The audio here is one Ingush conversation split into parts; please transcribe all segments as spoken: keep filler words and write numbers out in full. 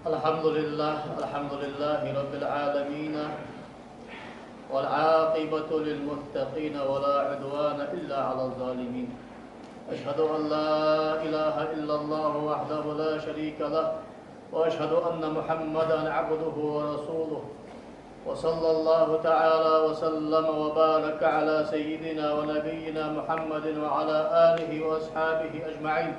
الحمد لله، الحمد لله رب العالمين، والعاقبة للمتقين، ولا عدوان إلا على الظالمين. أشهد أن لا إله إلا الله وحده لا شريك له، وأشهد أن محمدا عبده ورسوله. وصلى الله تعالى وسلم وبارك على سيدنا ونبينا محمد وعلى آله وأصحابه أجمعين.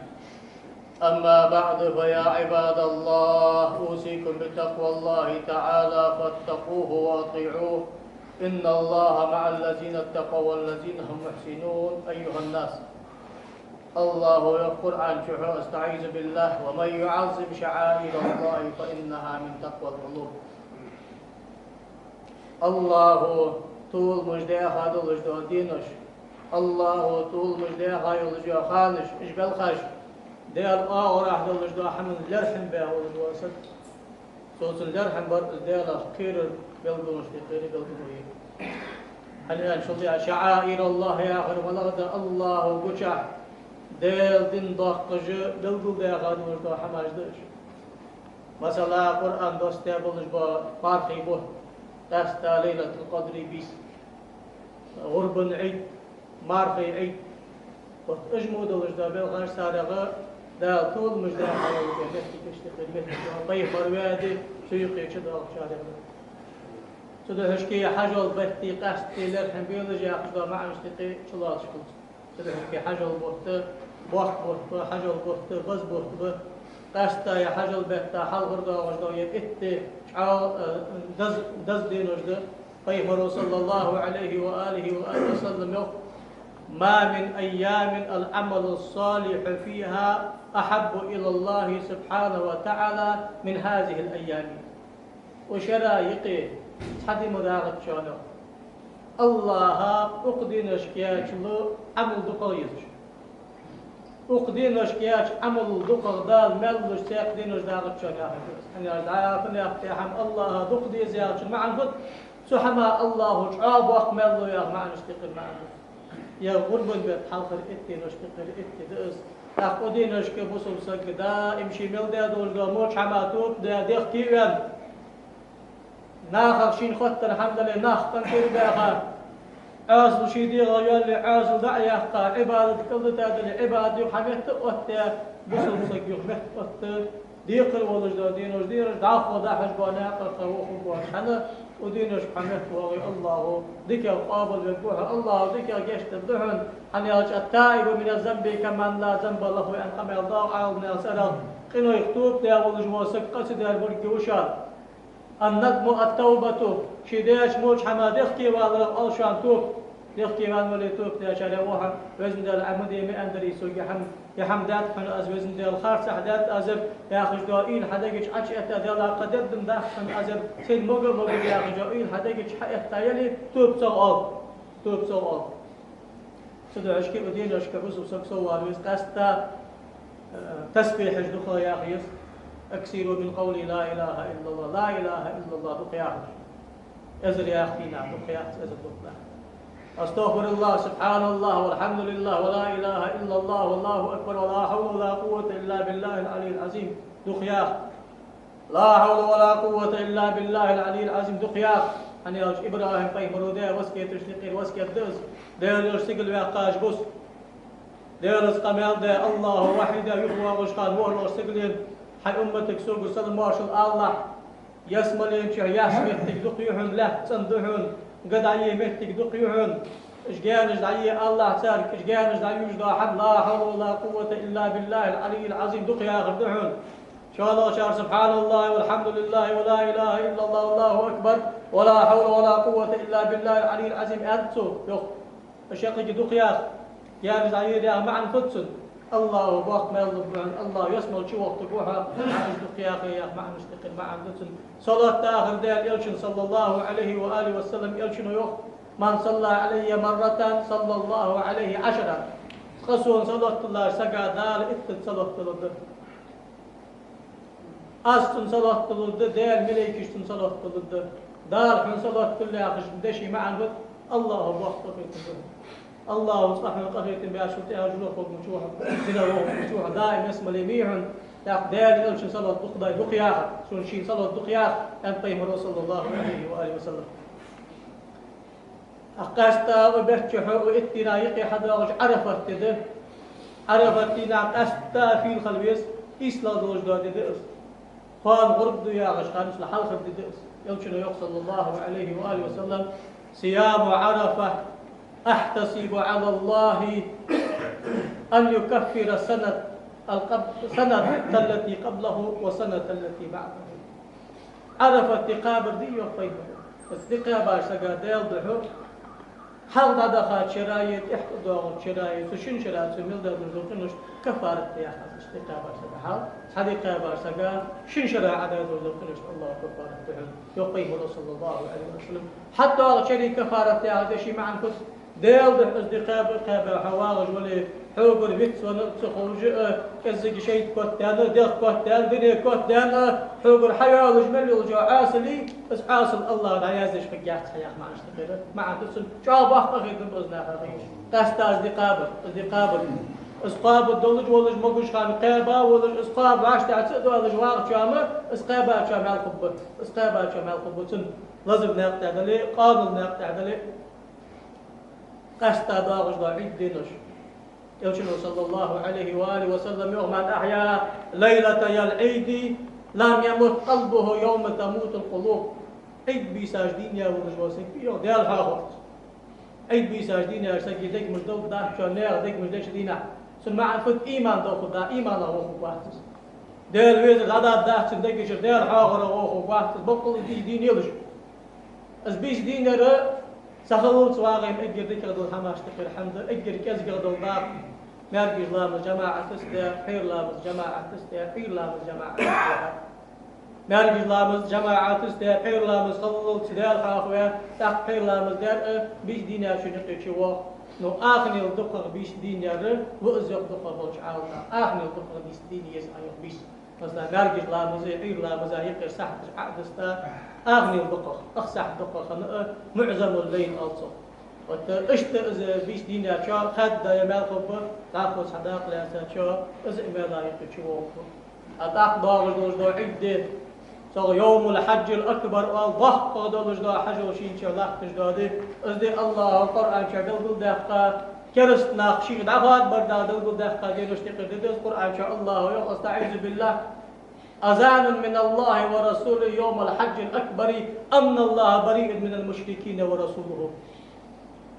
أما بعد، فيا عباد الله، أوصيكم بتقوى الله تعالى، فاتقوه وأطيعوه. إن الله مع الذين اتقوا والذين هم محسنون. أيها الناس، الله يقول عن شحو، أستعيذ بالله: ومن يعظم شعائر الله فإنها من تقوى القلوب. АллахӀо толамаш даьха долаш дола денош, АллахӀо толамаш даьха йолаш йола ханаш, уж белхаш, Даьла оагӀорахьа долаш дола хӀаман лерхӀам бе волаш вола саг. Цо цунна лерхӀам бар, из Даьлах кхерар белгалонаш тӀа кхера белгало я. ХӀана аьлча, шул яа шаӀаир АллахӀ яхар малагӀа да? АллахӀо гучахь Даьла дин доаккхаш белгалдаьха долаш дола хӀамаш да уж. Масала, Къуръан доссадаь болаш ба мархий бутт, къаьстта Лайлатул-Къадри бийса, ГӀурбан Ӏид, мархий Ӏид. Вот уж мо долаш дола белхаш, царех Дала толамаш даь хьалалга меттигаш тӀа кхера, меттиг да, пайхамар ваьде, цу юкъе чудоагӀачарех да. Цудухьа шке хьажол бетта, къаьстта лерхӀам белаш яхаш дола маӀанаш тӀа кхе чулоацаш хул. Цудухьа шке хьажол бутт, боккха бутт ба, хьажол бутт, база бутт ба. Къаьстта е хьажол бетта хьалхара доагӀаш дола е итт, чӀоагӀа, э, деза, деза денош да. Пайхамаро, صلى الله عليه وآله وآله وسلم, йоах: ما من أيام العمل الصالح فيها أحب إلى الله سبحانه وتعالى من هذه الأيام. Укх шера юкъе цхьа ди ма дагӀац шоана, АллахӀа укх деношка яьчул Ӏамал дукхагӀа езаш. Укх деношка яьча Ӏамалал дукхагӀа Дала маьл луш цхьаккха денош дагӀац шоана яхаш да. ХӀана аьлча, дӀа а фу яхте хӀама АллахӀа дукха деза яхачун маӀан фуд? Цу хӀаман АллахӀо чӀоагӀа боккха маьл лу яха маӀанаш тӀа кхера маӀан да. Е ГӀурбан бетта хьалхара итт денош тӀа кхера итт ди да из. ТӀаккха укх деношка бусалба саг даим ше мел даь долаш дола воча хӀаман тоба даь дехке а ваьнна, нахах шийна хоттаденна хӀама дале, нах къинтӀера баьха, Ӏоазал ший дегӀах йоалае, Ӏоазал дӀа а яьккха, Ӏибадат кӀалдита дале, Ӏибадат юха хьаметта а оттадаь, бусалба саг юха метта отта, декхар волаш дола денош дераш, дӀахо дӀахьош бола наькъа тӀа вохаргвоацаш. ХӀана? Укх деношка хьаметта воагӀе АллахӀо дикагӀа къоабалвергва хьо, АллахӀо дикагӀа гешт дергда хьона. ХӀана аьлча, التائب من الذنب كمن لا ذنب له, аьнна къамаьл да Ӏаламнаха цӀерагӀа. Къинойх тоба даь волаш вола саг къа ца даьр баргга ва шоана. الندم التوبة, ше даьча воча хӀаман дехке валар, оал шоана, тоба. Дехке ваьнна вале, тоба даьчарех ва хьо. Везан Даьла, Ӏа ма де, ма аьннадарий сога, е хӀама, е хӀама даьд хьона аз, Везан Даьла, харцахьа даьд аз ер, яхаш дола уйла хьа дега чу Ӏочуэтта, Даьла, кхы дергда дац хьона аз ер, сайна мага а мога, яхаш дола уйла хьа дега чу хьаэтта яле, тоба цох оал. Тоба цох оал. Цудухьа шке укх деношка бусалба саг соввала веза, къаьстта, э, тасбихьаш дукха яха еза. أكثروا من قول لا إله إلا الله. لا إله إلا الله дукха яхалаш. Эзар яхийта дукха яц, эзар дукха. أستغفر الله، سبحان الله، والحمد لله، ولا إله إلا الله، والله أكبر، ولا حول ولا قوة إلا بالله العلي العظيم дукха яха. لا حول ولا قوة إلا بالله العلي العظيم дукха яха. ХӀана аьлча, ИбрахӀим-пайхамаро даь васкеташта юкъера васкет да из. Даьла йош сигала ваьккхача бус, Даьлаца къамаьл даь, АллахӀа вахьи даь, юхавоагӀаш хана ворхӀлагӀча сигален: хьай умматага сога салам-моаршал алалахь. Ялсмален чу яхь меттиг дукха я хьона, лаьтта цӀена да хьона, га дӀае меттиг дукха я хьона. Уж гаьнаш дӀае алалахь царга, уж гаьнаш дӀаюжаш дола хӀама, لا حول ولا قوة إلا بالله العلي العظيم дукха яхар да хьона. ШоллагӀчар: سبحان الله والحمد لله ولا إله إلا الله والله أكبر ولا حول ولا قوة إلا بالله العلي العظيم аьннад цо, йоах. Уж шаккхе дукха яха, гаьнаш дӀаер яха маӀан фуд цун? АллахӀо боккха маьл лургба хьона, АллахӀ ялсмала чу воаккхаргва хьо, уж дукха яхе яха маӀанаш тӀа кхера маӀан да цун. Салот дахар Даьла Элчана, صلى الله عليه وآله وسلم, Элчано йоах: من صلى علي مرة صلى الله عليه عشرا. Цкъа сона салот диллача сага Дала иттаза салот дилларгда. Аз цунна салот дилларгда, Даьла малейкаш цунна салот дилларгда. Дала хьона салот дилла яхача дешай маӀан фуд? АллахӀо боккха къахетам ба хьона. АллахӀо цкъа хьона къахетам баьчул тӀехьагӀа жура хургвац хьо, дина вохаргвац хьо, даим ялсмале ма вий хьона. ТӀаккха Даьла Элчан салот дукха дай дукха яха, цунна шийна салот дукха яха, аьннад Пайхамаро, саллаллахӀу Ӏалайхи ва алихӀи ва саллам. ТӀаккха къаьстта укх бетта чу хьо укх иттанна юкъе хьадоагӀаш Ӏарафат ди да. Ӏарафат дийнахьа къаьстта фийла хила веза, ийслагӀа долаш дола ди да из. Кхоана гӀурба ду яхаш хинначул хьалхара ди да из. Элчано йоах, саллаллахӀу Ӏалайхи ва алихӀи ва саллам: «صيام عرفة أحتسب على الله أن يكفر السنة القب-، السنة التي قبله والسنة التي بعده». Ӏарафат ди кхабар дий, йоах Пайхамаро, из ди кхаьбача сага Даьла духьа хьалха дӀадахача шера а, тӀехьа тӀадоагӀача шера а, цу шин шера цо мел даь долаш дола къинош каффарат да яхаш, из ди кхаьбача сага хьалха, цхьа ди кхаьбача сага шин шера Ӏа даь долаш дола къинош АллахӀа каффарат да хьона, йоах Пайхамаро, саллаллахӀу Ӏалайхи ва саллам. ХӀаьта доагӀача шера каффарат да яхаш, дешай маӀан фуд? Даьла духьа из ди кхаьба, кхаьба хьо вагӀаш вале, хьогара виц венна а ца ховш а, кӀеззига шайтӀа котдаьнна, дегӀ котдаьнна, дуне котдаьнна, хьогара хьайоалаш мел йолча Ӏасал, из Ӏасал АллахӀа дӀаяздеш хургьяц хьа яха маӀан да из. МаӀан да цун, чӀоагӀа боккха къахетам ба из наха хилар. Къаьстта из ди кхабар, из ди кхабар. Из кхоабаш долаш, волаш могаш хана кхаьба волаш, из кхоабаш тӀехьа ца а доалаш вагӀачоа ма, из кхаьбачоа маьл хургба, из кхаьбачоа маьл хургба цун, лазар наькъа тӀа дале, къоанал наькъа тӀа дале. Къаьстта доагӀаш дола Ӏийд денош. Элчано, саллаллахӀу Ӏалайхи ва алихӀи ва саллам, йоах: «من أحيا ليلة العيد لم يمت قلبه يوم تموت القلوب». Ӏийд бийсача дийнахьа волаш вола саг, йоах, Даьла хьоахавац. Ӏийд бийсача дийнахьа сага дегаш долаш дац, цун наьха дегаш деча дийнахьа. Цун маӀан фуд? Иман дохадац, иманах вохаргвац из. Даьла везар дӀадаргдац цун дега чура, Даьла хьоахаварах вохаргвац из, боккъал из бийса дийна елаш. Из бийса дийнар ца хилалца вагӀе ма, эггара дикагӀа дола хӀамаш тӀехьара хӀама да, эггара кӀезигагӀа дола дакъа. МаьркӀажа ламаз жамаӀатаца даь, пхьера ламаз жамаӀатаца даь, Ӏуйра ламаз жамаӀатаца даь. МаьркӀажа ламаз жамаӀатаца даь, пхьера ламаз хиллалца Даьла хьоахаваь, тӀаккха пхьера ламаз даьр а, бийса дийнахьа шийна юкъе чу воагӀа. Но аханел дукхагӀа бийса дийнар ва из, йоах дукхагӀа болча Ӏаламнаха. Аханел дукхагӀа бийса дийна еза, йоах, бийса. Масала, маьркӀажа ламаза, Ӏуйра ламаза юкъера сахьаташ Ӏодиста, аханел дукхагӀа, ах сахьат дукхагӀа хинна а, муӀзамул-лайл оал цох. Вот иштта из бийса дийнахьа чу хаьдда е маьл хургба, дӀахо цхьа дакъа лаьцача, из а маьла юкъе чу воагӀаргва. А тӀаккха доагӀаш долаш дола Ӏийд ди, цох йовмул-хьаджил-акбар оал, боккхагӀа долаш дола хьажол шийна чу латташ дола ди, из ди АллахӀа Къуръан чу белгалдаьккха, кераста нах шийх дӀахоадабар дала белгалдаьккха деношта юкъера ди да из. Къуръан чу АллахӀа йоах, أستعيذ بالله: «أذان من الله ورسوله يوم الحج الأكبر أن الله بريء من المشركين ورسوله».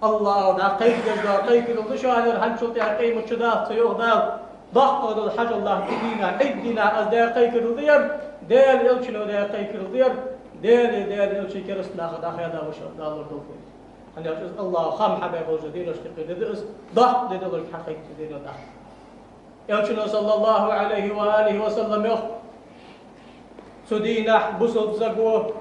АллахӀа дӀакхайкадеш дола кхайкарал да шоана ер, хӀанзчул тӀехьагӀа къемат ди дац, йоах Дала. ДоккхагӀа дола хьажол латта дийнахьа, Ӏийд дийнахьа из даь кхайкарал да ер, Даьла Элчано даь кхайкарал да ер, Даьлеи Даьла Элчеи кераста нахах дӀахаьда ва шо, Дала лорадолда вай. ХӀана аьлча из АллахӀа хам хьабаь болаш дола деношта юкъера ди да из, доккха ди долаш хьакхайкадаь дено дац. Элчано, саллаллахӀу Ӏалайхи ва алихӀи ва саллам, йоах: цу дийнахьа бусалба саго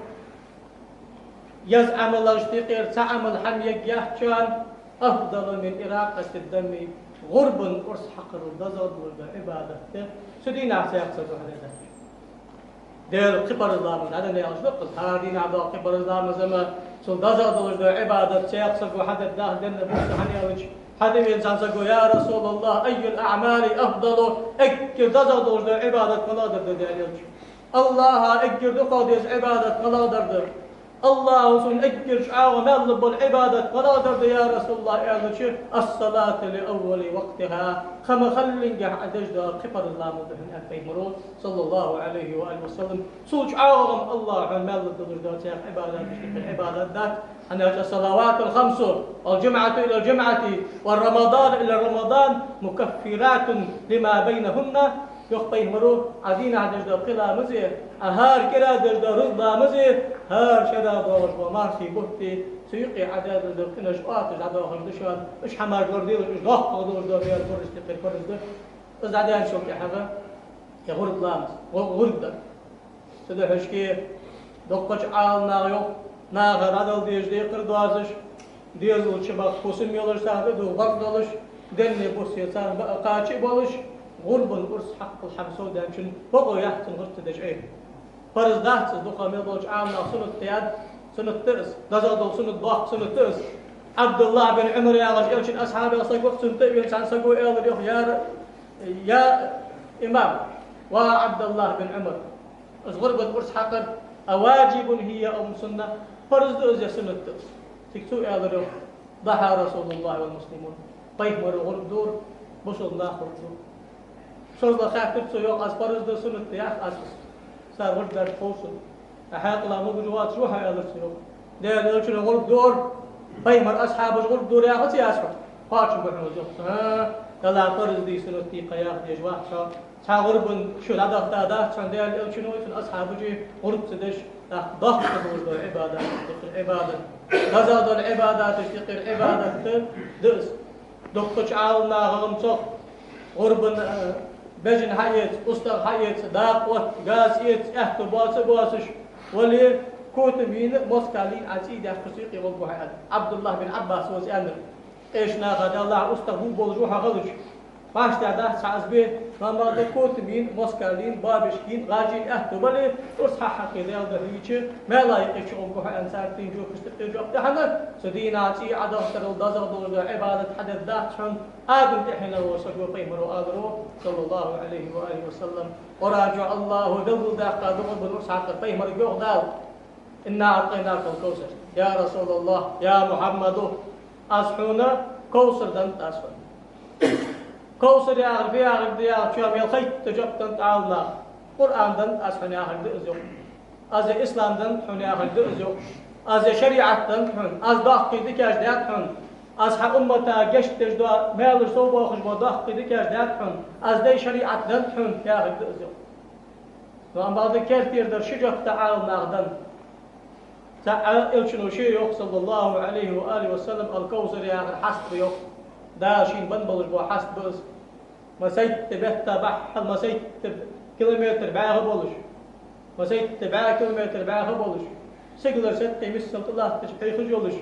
еза Ӏамалашта юкъера цхьа Ӏамал хьа ма ергьяц шоана, أفضل من إراقة الدم, гӀурбан урс хьакхарал дезагӀа долаш дола Ӏибадат да цу дийнахьа цхьаькха саго хьадергдац. Даьла кхы парз ламаз дӀаденна аьлча, дуккха хӀара дийнахьа доагӀа кхы парз ламаз, амма цул дезагӀа долаш дола Ӏибадат цхьаькха саго хьадергдац, денна бусалба саг хьаьннай аьлча, хьадувена цхьан саго: «يا رسول الله، أي الأعمال أفضل؟» Эггара дезагӀа долаш дола Ӏибадат малагӀдар да, Даьла Элча? АллахӀа эггара дукхагӀа деза Ӏибадат малагӀдар да? АллахӀа сона эггара чӀоагӀа маьл лургбола Ӏибадат малагӀдар да, я РасулаллахӀ, аьлча, الصلاة لأول وقتها, кхы ма хиллинге Ӏа деш дола кхы парз ламаз да хьона, аьннад Пайхамаро, саллаллахӀу Ӏалайхи ва алихӀи ва саллам. Цул чӀоагӀа АллахӀа хьона маьл лургдолаш дола цхьаькха Ӏибадаташта юкъера Ӏибадат дац. ХӀана аьлча الصلوات الخمس والجمعة إلى الجمعة ورمضان إلى رمضان مكفرات لما بينهن. Йоах Пайхамаро, Ӏа дийнахьа деш дола пхи ламази, Ӏа хӀара кӀира деш дола рузба ламази, хӀара шера доагӀаш бола мархий бутти, цу юкъе Ӏа даь дола къинош оаташ дӀадоахаш да шоана, уж хӀамаш лораделаш, уж доккхагӀа долаш дола Даьла гурашта юкъера парз да. Из дӀадаьнначул тӀехьагӀа е гӀурба ламаз, гӀу-, гӀурба дар. Цудухьа шке дуккхача Ӏаламнаха йоах, наха дӀадала дезаш декхар доацаш, дезал чубаха хӀусам йолаш, царна тӀадувха барзкъа долаш, денне, буссе царна баа кхача а болаш, гӀурбан урс хьакхал хӀама совдаьнначун бокъо яц цун гӀурба ца деш Ӏе. Парз дац из, дукха мел болча Ӏаламнаха суннат да аьннад, суннат да из, дезагӀа дола суннат, доккха суннат да из. ӀабдуллахӀ бин Ӏумар яхаш Элчан асхьабех саг вар, цунна тӀавена цхьан саго аьлар, йоах: «Я ра-, я имам, Ва Ӏабдуллахь бин Ӏумар, из гӀурбан урс хьакхар, أواجب هي أم سنة, парз да из е суннат да из? Цига цо аьлар йоах: ضحى رسول الله والمسلمون, пайхамара гӀурба дора, бусалба наха гӀурба дора. ШозлагӀа хаьттар цо йоах: аз парз да, суннат да яхаш, аз цар гӀурба дар ховсал. Ӏа хьаькъала могаш воацаш ва хьо, аьлар цо йоах. Даьла Элчано гӀурба дора, пайхамара асхьабаша гӀурба дора яхац аз хьона. Кхоачам ба хьона из йоах цо. ХӀа, Далла парз дий, суннат дий кхы яха дезаш вац хьо. Цхьа гӀурбан шу дӀадахийта дац хьона, Даьла Элчано а, цун асхьабаша а гӀурба ца деш, тӀаккха доккха долаш дола Ӏибадаташ тӀехьара Ӏибадат, дезагӀа дола Ӏибадаташ тӀехьара Ӏибадат да из. Дуккхача Ӏаламнаха гӀамцох гӀурбан, э, бежан хьаэца, устагӀа хьаэца, дакъа отта, газ эца, аьттув боаца а боацаш вале, котамийна а, москалийна а Ӏа цӀий даьккхача юкъе гӀоргва хьо, аьнна. Ӏабдуллахь бин Ӏаббаса вац аьннар. Къеча наха, Даьллахь, устагӀа вувргволаш ва хьо хилча, вӀаштӀехьа дац хьа из бе, амма ма дарра котамийна, москалийна, боабашкийна, гӀажийна аьттув бале, урс хьахьекхе, Даьла духьа хьежача, маьла юкъе чугӀоргва хьо, аьнна, цар дийнача жоп тӀа жоп даьд хьона. Цу дийнахьа цӀий Ӏодахийтарал дезагӀа долаш дола Ӏибадат хьадергдац хьона, Адам тӀехьенах вола саг ва, пайхамара аьлар, صلى الله عليه وآله وسلم. Къуръан чу АллахӀа белгалдаьккха да гӀурбан урс хьакхар, пайхамарга йоах Дала: إنا أعطيناك الكوثر. Я РасулаллахӀ, я Мухьаммад, аз хьона Кавсар деннад аз хьона. Кавсар яхар фу яхилга да яхача, мел хайтта жоп деннад Ӏаламнаха. Къуръан деннад аз хьона яхилга да из йоах. Аз ислам деннад хьона яхилга да из йоах. Аз шариӀат деннад хьона. Аз доккхий дикаш даьд хьона. Аз хьа уммата гешт деш дола, маьлаш совбоахаш бола доккхий дикаш даьд хьона. Аз дай шариӀат деннад хьона яхилга да из йоах. Но амма бакъда кертера дар ши жоп да Ӏаламнаха денна. ЦаӀ, Элчано ше йоах, صلى الله عليه وآله وسلم, Ал-Кавсар яхар хьаст ба йоах. Дала шийна бенна болаш бола хьаст ба из. Масайтта бетта бахьал, масайтта километр бӀаьха болаш, масайтта бӀаь километр бӀаьха болаш, сигалара сеткъе миссел тӀалатташ пхьегӀаш йолаш,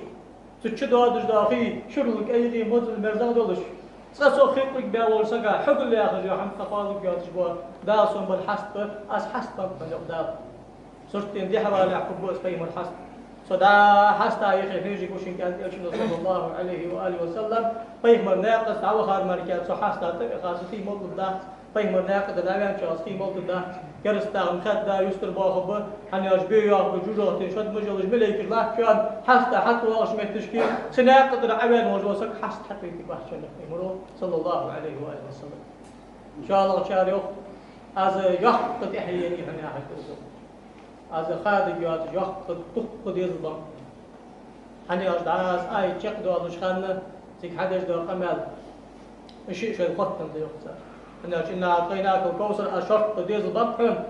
цу чу доадеш дола хий шурал кӀайгӀий, мозал мерзагӀа долаш, цкъа цох хи кӀуйг баь волча сага хьогал яхаш йола хӀама кхолларгйоацаш бола Дала сона бенна хьаст ба, аз хьаст беннаб хьона йоах Дала. Суртдена дехьавалехь хургба из пайхамара хьаст. Цу дӀа хьаста юхе хьежаргва шун кӀаьнк, аьлар Элчано, صلى الله عليه وآله وسلم. Пайхамара наькъаца дӀавахар мара, цу хьаста тӀаваха, цу хий молларгдац. Пайхамара наькъа тӀара дӀаваьннача хий молларгдац. Кераста нах хаьдда юстара боахаргба, хӀана аьлча бе йоахаргба, жожагӀатен шод мажалаш малейкаш латтача хана, хьаста хьатӀавоагӀача моттигашка, цу наькъа тӀара Ӏоваьнна волаш вола саг хьаст хьатӀавайтаргвац хьона, аьлар пайхамара, صلى الله عليه وآله وسلم. ШоллагӀчар йоах: аз йоккха тӀехье енай хьона яхилга да из. Аз хадийга йоацаш йоккха, дукха дезал беннаб. ХӀана аьлча дӀа аз аят чакхдоалача хана цига хьадеш дола къамаьл, уж шоайла хоттаденна да йоах цар. ХӀана аьлча إنا أعطيناك الكوثر, аз шортта дезал беннаб хьона.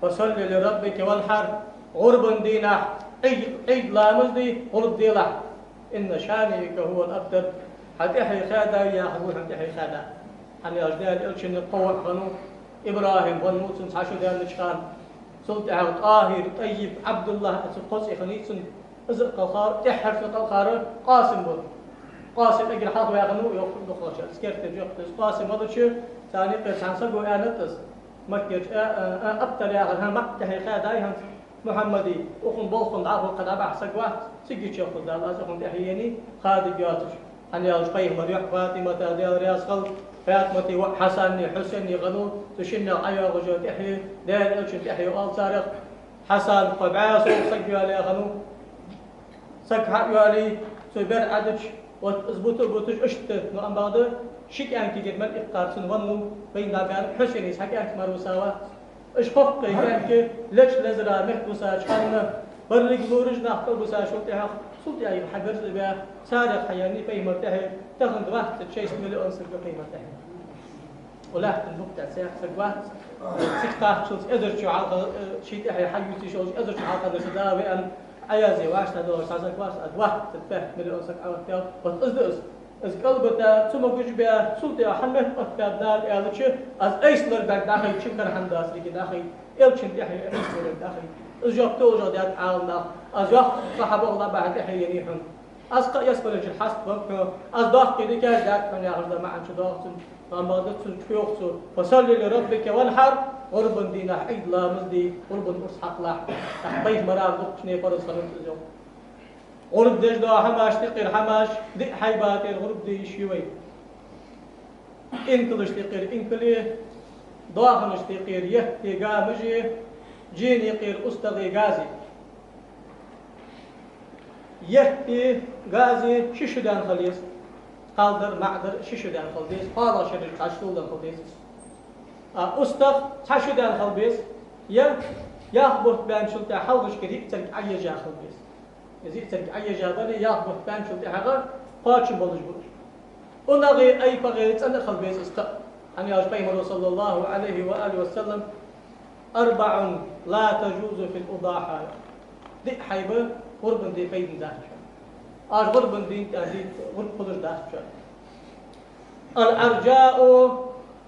فصل لربك وانحر, гӀурбан дийнахьа Ӏий-, Ӏийд ламаз де, гӀурба делахь. إن شانئك هو الأبتر, хьа тӀехье хаьда яхар ва хьона тӀехье хаьда. ХӀана аьлча Даьла Элчан кхо воӀ хиннав, ИбрахӀим хиннав, цун цхьа шу даьннача хана, цул тӀехьагӀа ТӀахӀир, ТӀаййиб, Ӏабдуллахь, цу кхо цӀи хиннай цун. Из а кхалхар, тӀеххьара цун кхалхар Къасим ва. Къасим эггара хьалха ваь хиннав, йоах дукхагӀчар, из кертера жоп да из. Къасим валача, царна юкъера цхьан саго аьннад из, Маккерча, а, а, а, Абтар яхар, хӀа, ма тӀехье хаьдай хӀанз Мухьаммада, укхун болх хинна дӀахо кхы дӀабахьа саг вац, цига гучайоаккхаргда аз укхунна тӀехье енай, хадийга йоацаш. ХӀана аьлча пайхамара йоӀ ФатӀимата, Даьла раьза хилва, ФатӀимата воӀ Хьасана, Хьусайна хиннав, цу шиннех ӀойоагӀаш йола тӀехье, Даьла Элчан тӀехье оал царех. Хьасан кхо бӀаь сов саг йоалае хиннав. Саг хьа а йоалае, цо бер Ӏадича, вот из бута а буташ, иштта, ну, амма бакъда, ши кӀаьнкагара мел иккхар цун веннав, вайна дӀабаьннаб Хьусайна, из хьа кӀаьнк мара вусавац. Уж кхоккхе кӀаьнк лечкъа лезара мехка вусача хана, берригаш лораша нах кӀалбисачул тӀехьагӀа, цул тӀехьагӀа хьа берза а баь, царех хьаеннай пайхамара тӀехье, тахан двадцать шесть миллион саг ва пайхамара тӀехье. Укх лаьттан букъ тӀа цхьа саг вац, цига кхаччалца эзар чу хьалха, э, ший тӀехье хьаювца йиш йолаш, эзар чу хьалха саг вац, веана, Ӏаязъе вӀаштӀехьадоалаш цхьа саг вац, а двадцать пять миллион саг Ӏооттаяьй, вот из да из. Из кӀалбита, цу могаш баь, цул тӀехьа хьа метта оттабаьб Дала аьлча, аз айса ларбаьннаб дӀахайча, шин кара хӀама дацареи дӀахайта, Элчан тӀехье айса ларбаьннаб дӀахайта. Из жоп толашагӀа даьд Ӏаламнаха, аз йоккха хьа бокъал дӀабахьа тӀехье енай хьона. Аз кхы а ялсмален чура хьаст беннаб хьона, аз доккхий дикаш даьд хьона яхаш да маӀан чу доагӀа цун. Амма да цун чу йоах цо: فصل لربك وانحر, гӀурбан дийнахьа Ӏийд ламаз де, гӀурбан урс хьакхалахь. ТӀаккха пайхамара дуккхача наха парз хиннад из йоах. ГӀурба деш дола хӀамаш, тӀехьара хӀамаш, диъ хьайба тӀера гӀурба де йиш я вай. Инкалашта юкъера инкале, Доаханашта юкъера етти гамажи, жена юкъера устагӀий гази. Етти, гази ши шу даьнна хила еза. Кхалдар, маӀдар ши шу даьнна хила деза, кхоалагӀча шерашка цхьа шу даьнна хила деза. А устагӀа цхьа шу даьнна хила беза, е ялх бутт баьнначул тӀехьагӀа хьалхашкара йиъцарг Ӏоежа хила беза. Из йиъцарг Ӏоежа дале, ялх бутт баьнначул тӀехьагӀа кхоачам болаш ба. УнагӀеи айпагӀеи цӀена хила беза из кхаъ. ХӀана аьлча Пайхамара, صلى الله عليه وآله وسلم: «أربع لا تجوز في الأضاحى». Диъ хӀама ба гӀурбан ди пайдана дац. Аш гӀурбан дийнахьа гӀурба хулаш дац. العرجاء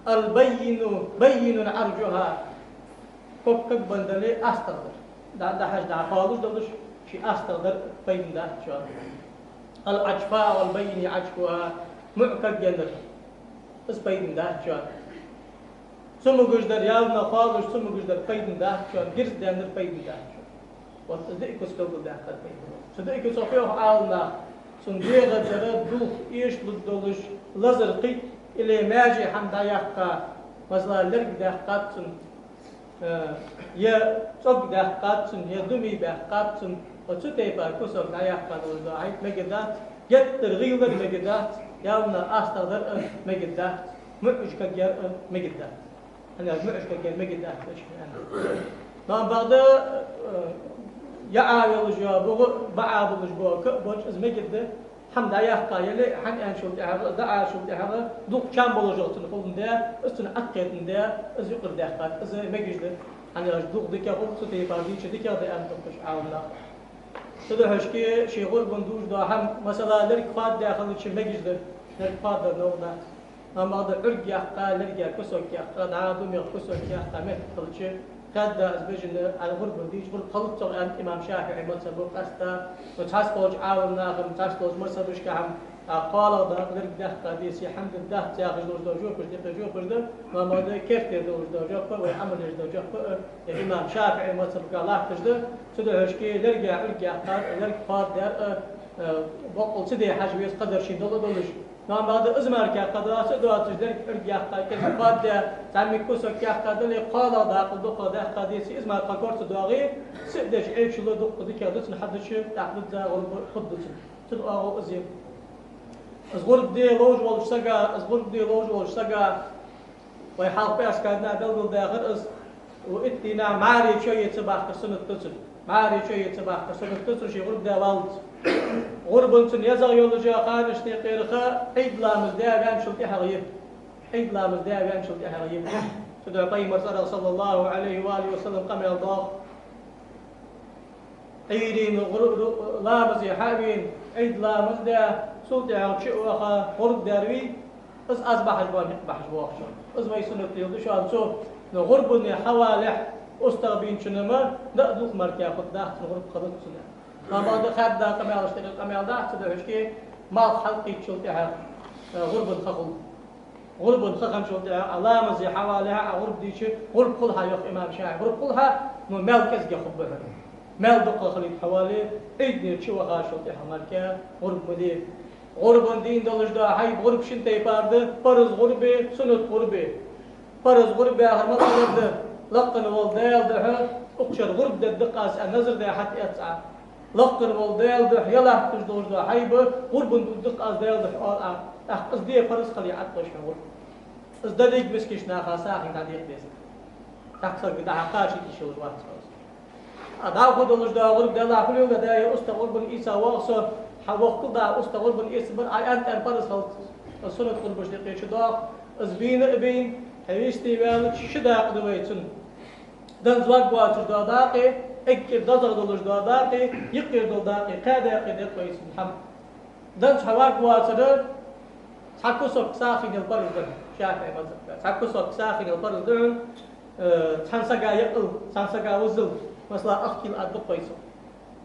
البين، بين عرجها. Ког ког бенна дале, астагӀа дар. ДӀа-, дӀахьажа, дӀакхоалаш долаш, ший астагӀа дар пайдана дац. العجفاء البين عجفها. МуӀ ког еннар. Из пайдана дац. Цамогаш дар, ялна кхоалаш цамогаш дар пайдана дац, гирз даьннар пайдана дац. Вот из диъ куц белгалдаьккхад пайдана. Цу диъ куцах йоах Ӏаламнаха, цун дегӀа дара дулх эшалургдолаш лазар кхийтта, или маьже хӀама дӀаяккха, масала, лерг даьккхад цун, э, е цӀог даьккхад цун, е думи баьккхад цун, вот цу тайпара кусок дӀаяккха долаш дола хӀама мегаргдац, геттара гӀийлар мегаргдац, ялна астагӀа дар а мегаргдац, муӀаш ког яр а мегаргдац. ХӀана аьлча муӀаш ког яр мегаргдац аьнна. Но бакъда, э, яа йолаш йола бугӀа, баа болаш бола каъ болча из мегаргда, хӀама дӀаяккха яле, хӀама аьнначул тӀехьагӀа, из дӀаалачул тӀехьагӀа, дулх чам болаш йола цун хулаш да, из цунна Ӏокхеташ да, из юкъера даьккхад, из мегаш да. ХӀана аьлча дулх дикагӀа хул, цу тайпара дийча дикагӀа да аьнна тохкаш Ӏаламнаха. Цудухьа шоашка ший гӀурбан дувш дола хӀама, масала, лерг кхоаддаь хилча мегаш да, лерг кхоаддар новкъа дац. Амма бакъда Ӏург яккха, лерга кусок яккха, дӀа думех кусок яккха меттиг хилча, кхаьдда из бежана, гӀурба дийча, гӀурба хилац цох аьннад имам ШафиӀий мазхӀабо къаьстта. Ну, цхьацца болча Ӏаламнаха, цхьацца болча мазхӀабашка хӀама, а, кхоалагӀа дакъа лерга даьккха деце, хӀама дергдац яхаш долаш дола жопаш, дика жопаш да, амма бакъда керттера долаш дола жоп, вай Ӏамал еш дола жоп, э, имам ШафиӀий мазхӀабага латташ да, цудухьа шоашка лерга Ӏург яккхар, лерг кхоаддаьр, э, э, боккъал ца де хьажа веза, кхадар шийна дола долаш. Но амма бакъда из мара кхы доацаш, доацаш лерг Ӏург яккха, кӀезига кхоаддаь, зӀамига кусок яккха дале, кхоалагӀа дакъа дукхагӀа даьккха деце, из мара кхы кор ца доагӀе, сиъ деш Ӏечул дукха дикагӀа да цун, хьадича тӀаккха дуза гӀурба хургда цун. Цун оагӀув из я. Из гӀурба де ловш волча сага, из гӀурба де ловш волча сага, вай хьалха пӀаьраска дийнахьа белгалдаьхар из, ва итт дийнахьа мӀаре чо е ца бахкар суннат да цун. МӀаре чо е ца бахкар суннат да цун, ше гӀурба даь валлалца. ГӀурбан цун езагӀа йолаш йола ханашта юкъера ха Ӏийд ламаз даь ваьнначул тӀехьагӀа я. Ӏийд ламаз даь ваьнначул тӀехьагӀа я. Цудухьа Пайхамара цӀерагӀа, صلى الله عليه وآله وسلم, къамаьл доагӀа. Ӏуйрийна гӀур-, ру-, ламазе хьа а вена, Ӏийд ламаз даь, цул тӀехьагӀа чу а ваха, гӀурба даьр вий, из аз бахьаш бола, никъ бахьаш боагӀачоа. Из вай суннат леладу шоана цо, но гӀурбане хьавалалехь, устагӀа бийначунна ма, даа дулх мара кхы хургдац цун, гӀурба хилац цун. Амма бакъда кхаьдда къамаьлашта юкъера къамаьл дац, цудухьа шоашка малх хьалкхийттачул тӀехьагӀа, э, гӀурбан ха хул. ГӀурбан ха хинначул тӀехьагӀа, Ӏа ламазе хьавалалехьа, Ӏа гӀурба дийча, гӀурба хул хьа, йоах имам ШафиӀий. ГӀурба хул хьа, но маьл кӀезигагӀа хургба хьона. Маьл дукхагӀа хилийта хьавале, Ӏуйдане чу вахачул тӀехьагӀа мара кхы гӀурба ма де. ГӀурбан дийна долаш дола хӀама, гӀурба шин тайпара да: параз гӀурба, суннат гӀурба. Параз гӀурба яхар малагӀа да? Лакха вола Даьла духьа укх шера гӀурба дергда-кх аз аьнна назар даь хьатӀаэц Ӏа. Лакха вола Даьла духьа е латташ долаш дола хӀама, гӀурбан дергда-кх аз Даьла духьа, оал Ӏа. ТӀаккха из де параз хиле Ӏа тӀаккха хьона гӀурба. Из деррига мискача наха сагӀийна дӀадекъа деза. ТӀаккха сага дӀахьа кхачийта йиш йолаш вац из. А дӀахо долаш дола гӀурба, Даьллахь, хьулъелла, даь, устагӀа гӀурбанна ийца воагӀа со, хьавохкал, дӀа устагӀа гӀурбанна эца бар, Ӏа аьнна тӀера параз хилац. Из суннат гӀурбашта юкъе чудоагӀа, из бийна а бийна, хьо вести ваьлча, ши дакъа да вай цун. Данза ваг воацаш дола дакъа, эггара дезагӀа долаш дола дакъа, юкъера дола дакъа, кхаь дакъа да вай цун хӀама. Данза хьо ваг воацар, цхьа кусок сагӀийна яла параз да, ШафиӀий мазхӀабага. Цхьа кусок сагӀийна яла параз да хьона, э, цхьан сага яьккхал, цхьан сага вузал, масала, ах кила ад дукха вай цох.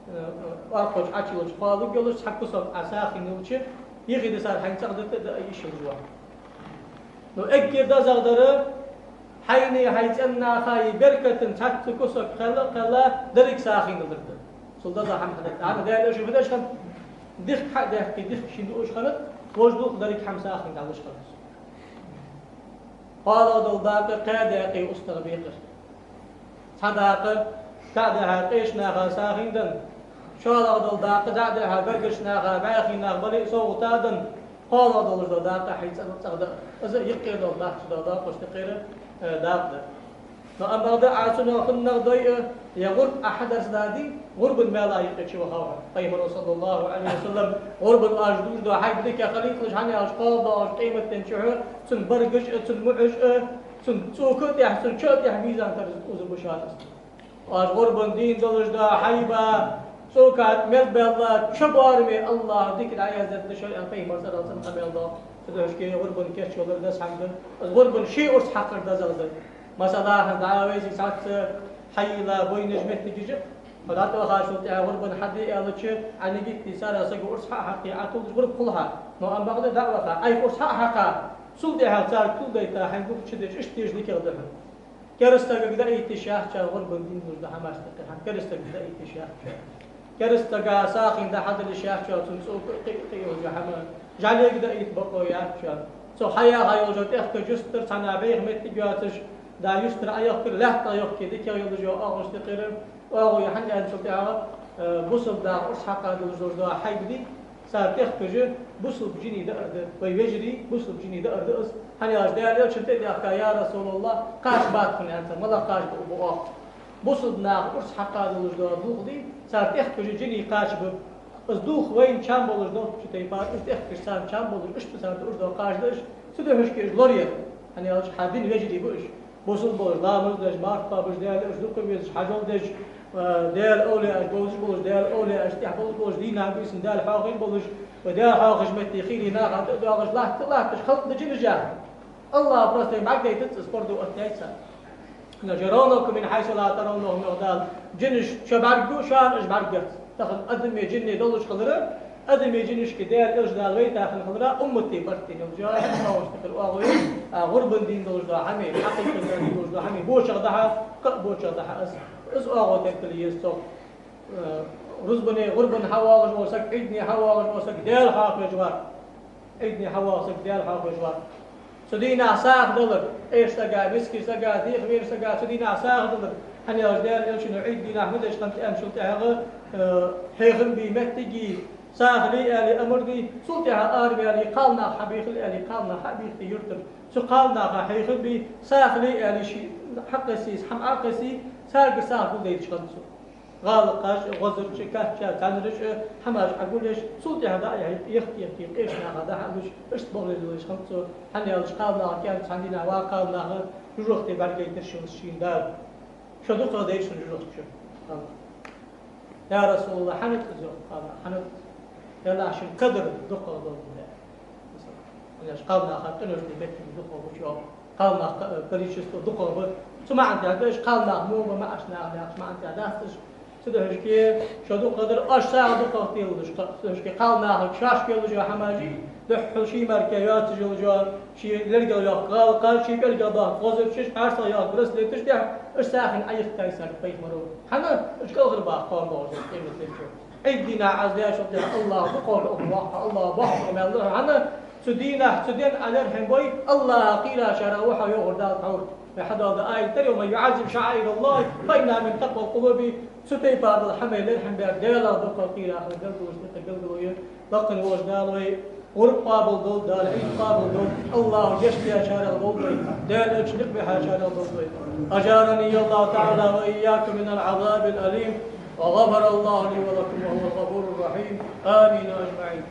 Э, э, орхочу Ӏачулачу кхоалургйолаш, цхьа кусок Ӏа сагӀийна яьлча, юхедисар хьайна цӀагӀа дита а даа йиш йолаш ва. Ну, эггара дезагӀа дар, хьайнеи хьай цӀен нахаи беркатан цхьацца кусок кхелла а кхелла, деррига сагӀийна далар да. Цул дезагӀа хӀама хьадаьд. ХӀана, Даьла аша хӀама деш хиннад, дихка хьа а даьккхе, дихка шийна дуаш хиннад, вож дулх деррига хӀама сагӀийна далаш хиннад. КхоалагӀа дола дакъа кхаь даькъе устагӀа бекъар. Цхьа дакъа дӀа а даьхьа, къеча наха сагӀийна денна, шоллагӀа дола дакъа дӀа а даьхьа, гаргарча наха, бӀаьхий наха бале а совгӀата а денна, кхоалагӀа долаш дола дакъа хьай цӀа-, цӀагӀа даар. Из юкъера дола дакъа, цу дола дакъа, уж тӀехкхера, э, дакъа да. Но амма бакъда Ӏа цунах хиннагӀа дой а, е гӀурба Ӏа хьадарцадаь дий, гӀурбан маьл Ӏа юкъе чувахав хьо. Пайхамаро, صلى الله عليه وسلم, гӀурбан оаш дувцаш дола хьайба дика хилийта луш, хӀана аьлча кхоалагӀа доагӀаш къематдийнахьа чухь цун бар гуш а, цун муӀаш а, цун цӀока а тӀехьа, цун чо а тӀехьа мизан тара уза бушат аст. Оаш гӀурбан дийна долаш дола хьайба, цӀока тӀа мел баьлла, чо боараме АллахӀа дика дӀаяздергда шоана, аьнна, Пайхамара цӀерагӀа цӀена къамаьл доагӀа. Цудухьа шке гӀурбан кечвалар деза хӀама да. Из гӀурбан ший урс хьакхар дезагӀа да. Масала, хӀанз дӀа вайцига цхьацца хьайила бойнаш моттигаш я. Хьо дӀатӀавахачул тӀехьагӀа гӀурбан хьаде аьлча, Ӏа нигат де, цар сага урс хьа а хьакхе, Ӏа тувлаш гӀурба хул хьа. Но амма бакъда дӀа а ваха, Ӏайха урс хьа а хьакха, цул тӀехьагӀа цар тувладайта хьайна гургда чудеш, иштта дезаш дикагӀа да хьона. Керастага даийта йиш яц хьона гӀурбан дийна долаш дола хӀамаш тӀехкхар, хӀана, керастага даийта йиш яц хьона. Керастага сагӀийна дӀа хьадала йиш яц хьона, цун цӀока кхы а, кхы а йолаш йола хӀама, жӀалега даийта бокъо яц хьона. Цо хьаяха йолаш йола тӀехкаш юстара, цхьаннахьа бӀеха моттиг йоацаш, дӀа юстара Ӏайохкар, лаьтта Ӏайохке дикагӀа йолаш йола оагӀув тӀехкхар, оагӀув я, хӀана аьлча цул тӀехьагӀа, э, бусалба наха урс хьакха долаш долаш дола хьайба дий, цар тӀехкаш бусалба жиний даар да, вай вежарий бусалба жиний даар да из. ХӀана аьлча Даьла Элчана тӀа а даьхка: «Я РасулаллахӀ, кхача бац хьона», — аьнна, цар: «МалагӀа кхача ба, ба оаха?» Бусалба наха урс хьакха долаш дола дулх дий, цар тӀехкаш жиний кхача ба. Из дулх вайна чам болаш долча тайпара, уж тӀехкаш царна чам болаш, иштта цар дувцаш дола кхача да уж, цудухьа шке уж лораяр. ХӀана аьлча хьа дина вежарий ба уж. Бусалба болаш, ламаз деш, марха кхоабаш, Даьла Элча дукха везаш, хьажол деш, э, Даьла овлияаш бовзаш болаш, Даьла овлияашта тӀехьа болаш болаш, дийнахьа бийсанна Даьла хьоахавеш болаш, вай Даьла хьоахавеш метте хийла наха тӀа а доагӀаш, латта а латташ, халкъа да жинаш. АллахӀа просто вайна бӀаргадайтац из, фарз оттаяьй царна. Иначе: «يرونكم من حيث لا ترونهم», — йоах Дала. Жинаш шо бӀаргагу, шоана уж бӀаргагоц. Тахан адамеи жинни долаш хилар, адамеи жинашкеи Даьла Элча Дала вайта хинна хилар уммата барт тӀа йолаш я, оагӀув тӀехкхар оагӀув я, а гӀурбан дийна долаш дола хӀама, хьакъикъатдийна долаш дола хӀама бочагӀа да хьа, кхы а бочагӀа да хьа из. Из оагӀув тӀехкхала еза цох. Э, рузбане, гӀурбане хьавоагӀаш вола саг, Ӏийдане хьавоагӀаш вола саг Даьла хьоахавеш вар. Ӏийдане хьавоагӀа саг Даьла хьоахавеш вар. Цу дийнахьа сагӀа далар, къеча сага, миска сага, дийха вена сага цу дийнахьа сагӀа далар. ХӀана аьлча Даьла Элчано Ӏийда дийнахьа ма деш хиннад аьнначул тӀехьагӀа, э, хьехам бе моттиг, сагӀа ле аьле амар ду, цул тӀехьагӀа араваьле, кхалнах хьабийхал аьле, кхалнах хьа а бийхте юртара. Цу кхалнаха хьехам бе, сагӀа ле аьле, ший хьакхессе, хӀама Ӏокхессе, царгара сагӀа гулдайташ хиннад цо. ГӀалакхаш а, гӀозараш а, качча, цхьанараш а, хӀамаш Ӏогулъеш, цул тӀехьагӀа дӀа а яхье, яхке-яхке, къеча наха дӀа а луш, иштта бохле лелаш хиннад цо. ХӀана аьлча кхалнаха кӀаьнк цхьан дийнахьа ва кхалнах, жожагӀате бӀаргагайтар шийна Дала. Шо дукхагӀа дайра шун жожагӀате. «Я РасулаллахӀ, хӀана да из?» — йоах кхалнаха. «ХӀана да из?» — аьлча, шун кадр дукхагӀа долаш да. Масала, кхалнаха къинош де моттиг дукхагӀа ба, йоах. Кхалнах ка-, количество дукхагӀа ба. Цу маӀан тӀа да уж, кхалнах мо ба маӀача наха яхача маӀан тӀа дац уж. Цудухьа шке шо дукхагӀа дар, оаш сагӀа дукхагӀа телалаш кхы а. Цудухьа шке кхалнаха шоашка йолаш йола хӀамаш, духхьал ший мара йоацаш йолаш йола, ший лергал йоаккха гӀалакхаш, ший пӀелгах доаккха гӀозараш, пхьарсах йоаккха браслеташ тӀехьа, уж сагӀийна Ӏоихтайта саг Пайхамаро. ХӀана? Уж кӀалхарбаха кхоана боагӀаш да къематдийнахьа чу. Ӏийда дийнахьа Ӏа из деш хилча, АллахӀ дукхагӀа оаха, АллахӀ боккха маьл лу хьона. Цу дийнахьа, цу ден Ӏа лерхӀам бой, АллахӀа кхийрачарех ва хьо, йоах Дала тхьовра. Вай хьадоагӀа да аят дар: «ومن يعظم شعائر الله فإنها من تقوى القلوب». Цу тайпара дола хӀамай лерхӀам бер Даьлах дукха кхийрача белгалонех тӀехьа белгало я. Лакха волча Дала вай гӀурба къоабал долда, Дала Ӏийд къоабал долда. АллахӀа гешт даьчарех долда вай, Даьла Элча никъ бихьачарех долда вай. أجارني الله تعالى وإياكم من العذاب الأليم، وغفر الله لي ولكم، وهو الغفور الرحيم. آمين أجمعين.